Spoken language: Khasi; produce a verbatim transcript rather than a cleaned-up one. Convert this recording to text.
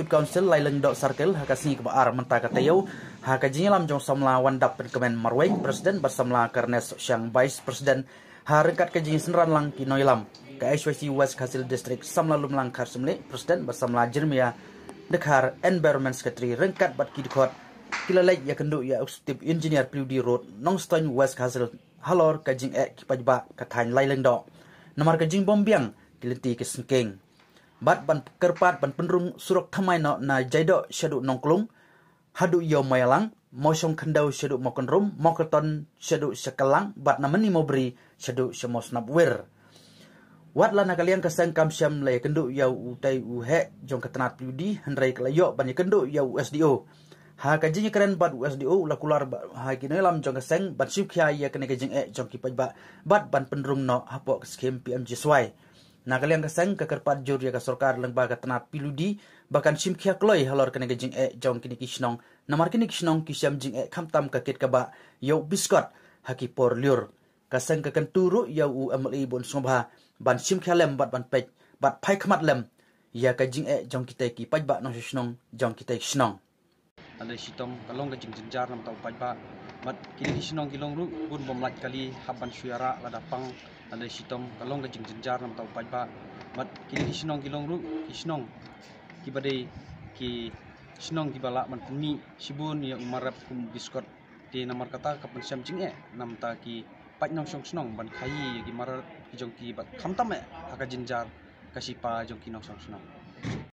Council Lailingdoh Circle ha ka sngi kaba ar mynta ka taïew, ha ka jingïalam jong samla Wandap Pynkmen Marwein, President, bad samla Karnes Shang, Vice President, ha ryngkat ka jingsynran lang ki nongïalam ka H Y C West Khasi Hills District, samla Lumlang Kharsymli, President, bad samla Jeremiah Dkhar, Environment Secretary, ryngkat bad ki dkhot, ki la leit ïakynduh ïa u Executive Engineer P W D Road, Nongstoiñ, West Khasi Hills, halor ka jingeh ki paidbah ka thaiñ Lailingdoh namar ka jingbymbiang ki lynti ki syngkien. Bad ban kyrpad ban pynrung surok thymmai noh na Jaidoh shaduh Nongklung haduh ïa u Mawïalang, Mawshong Khyndew shaduh Mawkynrum, Mawkyrton shaduh sha Kallang, bad na Mynni Mawbri shaduh sha Mawsnap Wir. Wat la na ka liang ka seng kam shym la ïakynduh ïa utei u heh jong ka tnat P W D, hynrei ka la ïoh ban ïakynduh ïa u S D O. Ha ka jingïakren bad u S D O, u la kular ba ha ki nongïalam jong ka seng ban shim khia ïa kane ka jingeh jong ki paidbah bad ban pynrung noh hapoh ka skhim P M G S Y. Na ka liang ka seng ka kyrpad jur ïa ka sorkar lyngba ka tnat P W D ba kan shim khia kloi halor kane ka jingeh jong kine ki shnong, namar kine ki shnong ki shem jingeh khamtam ka kit kaba ïa u biskot ha ki por lyiur. Ka seng ka kyntu ruh ïa u M L A Bah Sngewbha ban shim khia lem bad ban peit bad phai khmat lem ïa ka jingeh jong kitei ki paidbah nongshong shnong jong kitei ki shnong. Lada shitom ka long ka jingjynjar namar u paidbah, bad kine ki shnong ki long ruh bun bym lait kali hap ban shu ïarah lada pang. Lada shitom ka long ka jingjynjar namar u paidbah, bad kine ki shnong ki long ruh ki shnong kiba dei ki shnong kiba lah ban pynmih shibun ïa u marep kum biskot. Te namar kata ka pynshem jingeh namar ki paid nongshong shnong ban khaïi ïa ki marep ki jong ki bad khamtam eh ha ka jynjar ka shipa jong ki nongshong shnong.